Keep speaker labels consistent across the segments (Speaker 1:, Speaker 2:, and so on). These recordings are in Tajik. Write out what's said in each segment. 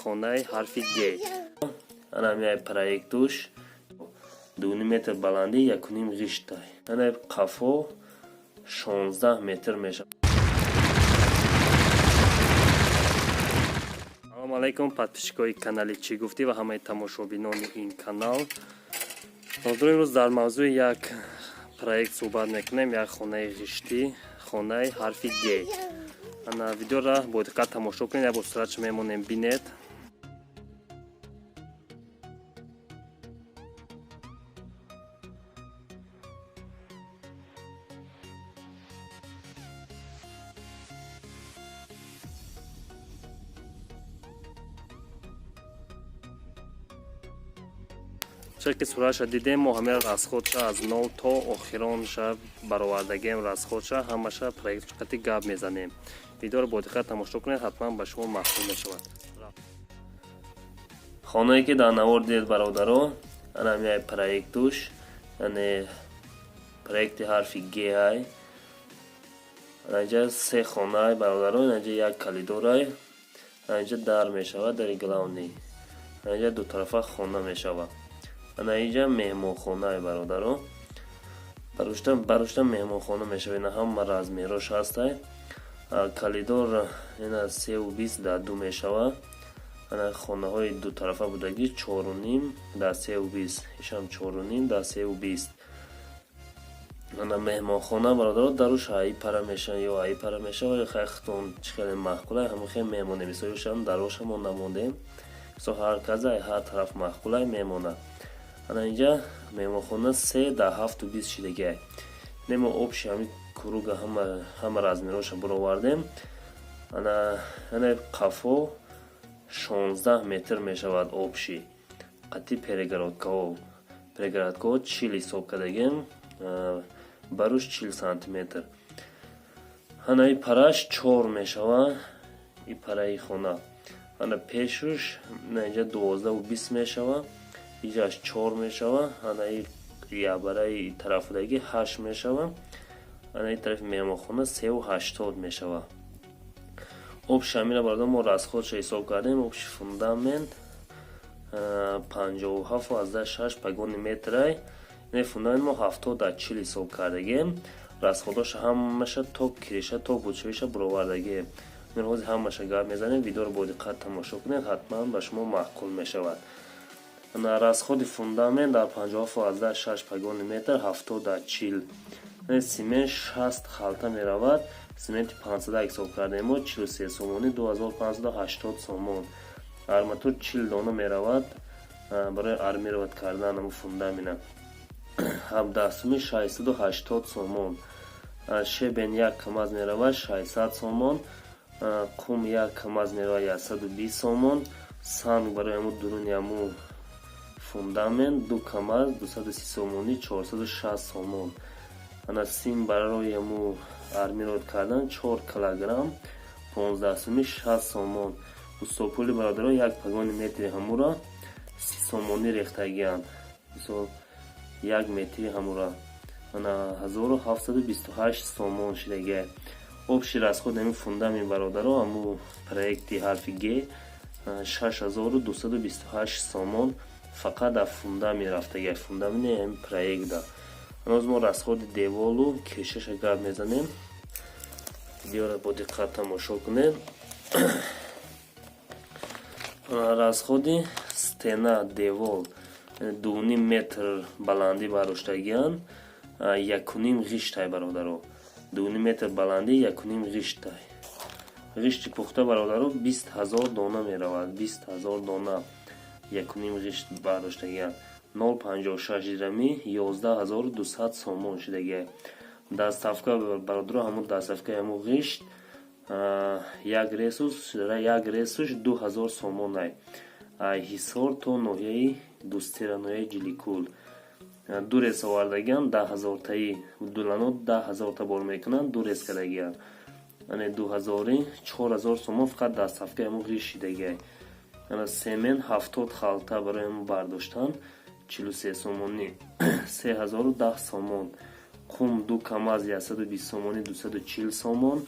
Speaker 1: Хонаи ҳарфи Г. Ана ҳамин проектуш 2,5 метр баландӣ, 1,5 ғиштай. Ана қафо 16 метр мешавад. Салому алайкум, подписчикои канали «Чӣ гуфтӣ» ва ҳамаи тамошобинони ин канал. Ҳозир имрӯз дар мавзӯи як проект суҳбат мекунем, як хонаи ғиштӣ, хонаи ҳарфи Г. Ана видеоро бо диққат тамошо кунед, як бор суратшо мемонем, бинед. Чаро ки суратша дидем, мо ҳамаи расходша аз нол то охиронша баровардагием, расходша ҳамаша проект қати гап мезанем. Видеоро бо диққат тамошо кунед, ҳатман ба шумо маъқул мешавад. Хонае ки дар навор дидед, бародаро, ана ҳамин проектуш, яъне проекти ҳарфи Г ай. Анаинҷа се хонаай, бародаро, инаинҷа як коридорай, анаинҷа дар мешавад, дари главный, анаинҷа дутарафа хона мешавад. Ана инҷа меҳмонхонаи, бародаро, барушта меҳмонхона мешавад. Ина ҳама размерош ҳастай. Коридор ина 3,20 дар 2 мешавад. Ана хонаҳои дутарафа будагӣ 4,5 дар 3,20, ишам 4,5 дар 3,20. Ана меҳмонхона, бародаро, даруш аи пара мешавад ё аи пара мешавад, хеле чӣ хеле маъқулай, ҳамон хеле мемонем. Мисолшам дарошамо намондем, мисол ҳар каза ҳар тараф маъқулай, мемонад. Ана инҷа меҳмонхона 3 дар 7,20 шидагиай. Немо общий ҳами круга ҳама размероша буровардем. Ана қафо 16 метр мешавад общий қати перегородкаҳо. Перегородкаҳо 40 ҳисоб кардагем, баруш 40 сантиметр. Ана и параш чор мешавад, и параи хона. Ана пешуш инҷа 12,20 мешавад, иҷаш чор мешавад. Ана и ябараи тарафудаги ҳашт мешавад. Ана и тарафи меҳмонхона 3,80 мешавад. Общий ҳамина, бародар, мо расходша ҳисоб кардем. Общий фундамент 57,6 погони метрай. Не, фундамент мо 70 дар 40 ҳисоб кардагем. Расходоша ҳамаша то крыша, то бучавиша буровардагем. Ҳозир ҳамаша гап мезанем. Видеоро бо диққат тамошо кунед, ҳатман ба шумо маъқул мешавад. Расходи фундамент дар 57,6 погони метр 70 дар 40. Симент 60 халта меравад. Сименти 500 ҳисоб кардем мо, 43 сомонӣ, 2580 сомон. Арматур 40 дона меравад барои армировать кардан ҳамун фундамента, 17 суми 680 сомон. Щебень як камаз меравад, 600 сомон. Қум як камаз меравад, 120 сомон. Санг барои ҳамун дуруни ҳамун фундамент ду камаз, 230 сомонӣ, 460 сомон. Ана сим барои ҳамун армировать кардан 4 килограмм, 15 суми 60 сомон. Устопули, бародаро, як погони метри ҳамура 30 сомонӣ рехтагианд. Мисол, як метри ҳамура ана 1728 сомон шидагия. Общий расход ҳамин фундамент, бародаро, ҳамун проекти ҳарфи Г, 6228 сомон фақат дар фундамент рафтагия, фундаменти ҳамин проекта. Ҳанӯз мо расходи деволу крышаша гап мезанем. Видеоро бо диққат тамошо кунед. Расходи стена, девол 2,5 метр баландӣ бардоштагианд, 1,5 ғиштай, бародаро, 2,5 метр баландӣ, 1,5 ғиштай. Ғишти пухта, бародаро, 20 000 дона меравад, 20 000 дона 1,5 ғишт бардоштагианд. 0,56 дирами, 11 200 сомон шидагия. Доставка, бародаро, ҳамун доставкаи ҳамун ғишт як рейсуш 2000 сомонай, Ҳисор то ноҳияи Дустира, ноҳияи Ҷиликул. Ду рейс овардагианд, 10 000-таи дулано, 10 000-та бор мекунанд, ду рейс кардагианд. Ане дуҳазори 4000 сомон фақат доставкаи ҳамун ғишт шидагиай. Ана семент 70 халта барои ҳамун бардоштан, 43 сомонӣ, 3010 сомон. Қум ду камаз, 120 сомонӣ, 240 сомон.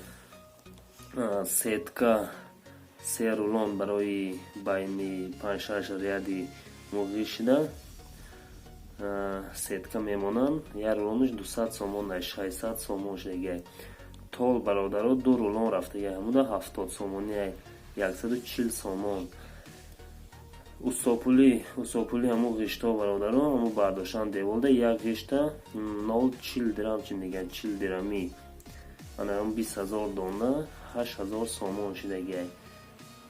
Speaker 1: Сетка Се рулон барои байни панҷшаш ряди муғишида сетка мемонанд. Як рулонаш 200 сомон, 600 сомон шудагиай. Тол, бародаро, ду рулон рафтагиай, ҳамуда 70 сомони, 140 сомон. Устопулӣ, ҳамун ғишто, бародаро, ҳамун бардоштан деволда, як ғишта 0,40 дирам, чи мегӯянд, 40 дирамӣ. Ана ҳамун 20 000 дона 8000 сомон шудагиай,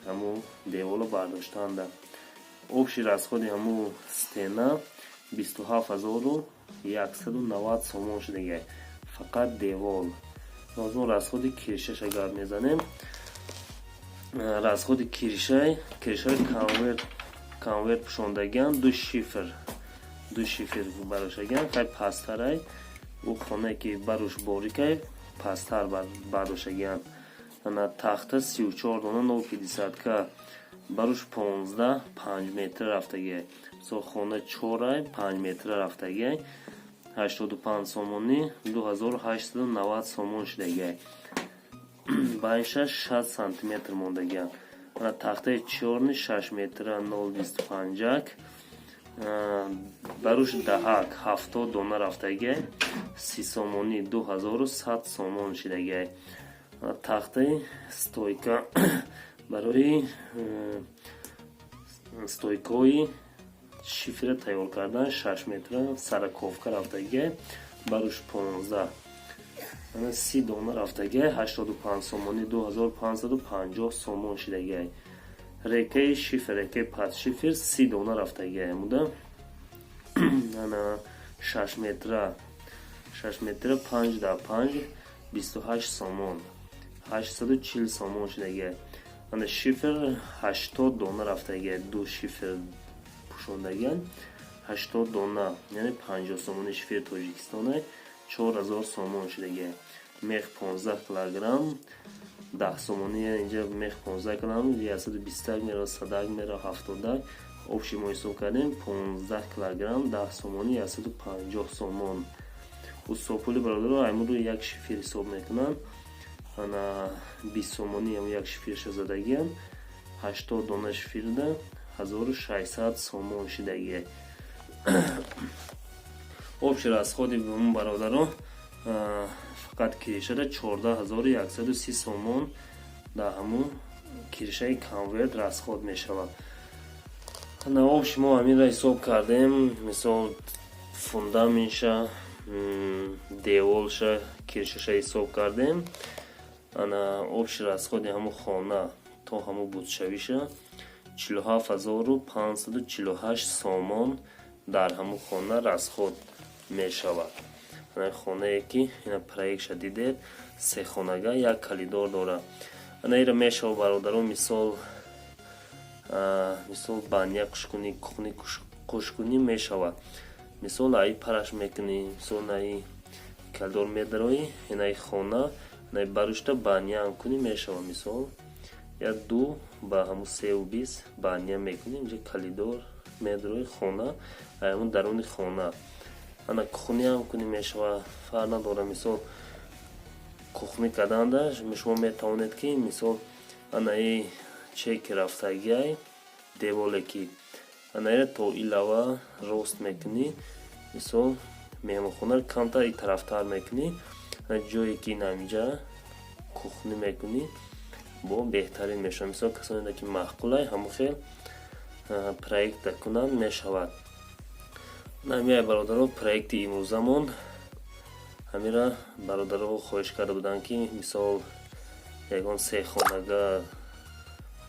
Speaker 1: ҳамун деволо бардоштанда. Общий расходи ҳамун стена 27 190 сомон шудагиай, фақат девол. Мо расходи крышаша гап мезанем. Расходи крышаи конверт пӯшондагиан, ду шифер барошагиан. Хай, пасттарай, ӯ хонае ки баруш борикай, пасттар бардошагиан. Ана тахта 34 дона 0,50 ка, баруш 15, 5 метра рафтагиай. Мисол, хона чорай, 5 метра рафтагиай, 85 сомонӣ, 2890 сомон шудагиай. Байнша 60 сантиметр мондагиам. Ана тахтаи чёрный 6 метра 0,25-ак, баруш даҳак, 70 дона рафтагиай, 30 сомонӣ, 2100 сомон шудагиай. Тахтаи стойка барои стойкаҳои шифера тайёр кардан, 6 метра сороковка рафтагиай, баруш 15, ана 30 дона рафтагиай, 85 сомонӣ, 2550 сомон шудагиай. Рейкаи шифер, рейкаи под шифер 30 дона рафтагиай, буда ана 6 метра, 6 метра 5 да 5, 28 сомон, 840 сомон шудагиай. Ана шифер 80 дона рафтагиай, ду шифер пӯшондагиан, 80 дона, яъне 50 сомони шифери Тоҷикистонай, 4000 сомон шудагиай. Мех 15 килограмм 10 сомонӣ. Инҷа мех 15 килограмм 120 мера, садак мера, ҳафтодак. Общий мо ҳисоб кардем, 15 килограмм 10 сомонӣ, 150 сомон. Устопули, бародаро, аймуро як шифер ҳисоб мекунанд. Ана 20 сомонӣ ам як шиферша задагиам, 80 дона шиферда 1600 сомон шидагиай. Общий расходи бародаро, фақат крышада 14 130 сомон дар ҳамун крышаи конверт расход мешавад. На, общий мо ҳаминро ҳисоб кардем. Мисол, фундаментша, деволша, крышаша ҳисоб кардем. Ана общий расходи ҳамун хона то ҳамун бутшавиша 47 548 сомон дар ҳамун хона расход мешавад. Ана хонае ки ина проектша дидед, сехонага, як коридор дорад. Ана ира мешава, бародарон, мисол, баня қушкунӣ, кухни қушкунӣ мешавад. Мисол, аи параш мекунӣ, мисол, наи коридор медароӣ, инаи хона, наи барушта баняам кунӣ мешавад. Мисол, як ду ба ҳамун сеу бист баня мекунӣ, инҷа коридор медарои, хона, ҳамун даруни хона. Ана кухниам кунӣ мешавад, фарқ надорад. Мисол, кухни карданда шумо метавонед, ки мисол, анаи чеки рафтагиай, деволе ки анаира то илава рост мекунӣ, мисол, меҳмонхонаро камтар и тарафтар мекунӣ, ҷое ки инамиҷа кухни мекунӣ, бо беҳтарин мешавад. Мисол, касоне ки маъқулай, ҳамон хел проекта кунанд мешавад. Намияй, бародаро, проекти имрӯзамон ҳамира. Бародаро хоҳиш карда буданд, ки мисол, ягон сехонага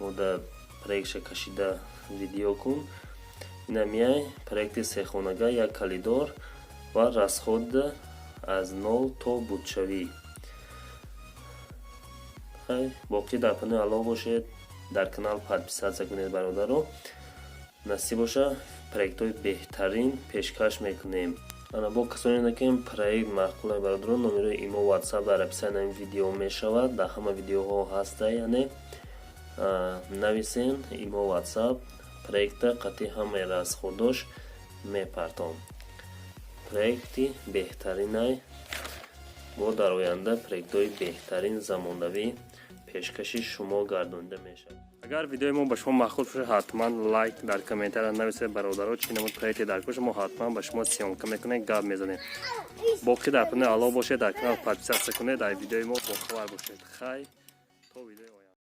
Speaker 1: мода проектша кашида видео кун. Инамияй проекти сехонага, як коридор ва расход аз нол то бутшавӣ. Хай, боқӣ дар панои Аллоҳ бошед. Дар канал подписаться кунед, бародаро. Насиб боша, проектҳои беҳтарин пешкаш мекунем. Ана бо касоне ки проект маъқулай, бародарон, номерои имо, Ватсап дар описанияи видео мешавад, дар ҳама видеоҳо ҳаста. Яъне нависен имо, Ватсап, проекта қатъи ҳамаи расходош мепартом. Проекти беҳтаринай. Бо дар оянда проектҳои беҳтарин, замонавӣ пешкаши шумо гардонида мешавад. Агар видеои мо ба шумо маъқул шуда, ҳатман лайк, дар комментария нависед, бародаро, чӣ намуд проекте дар кӯша. Мо ҳатман ба шумо съёмка мекунем, гап мезанем. Боқӣ дар панои Аллоҳ бошед, дар канал подписаться кунед, дар видеои мо бохабар бошед. Хай, то видеои.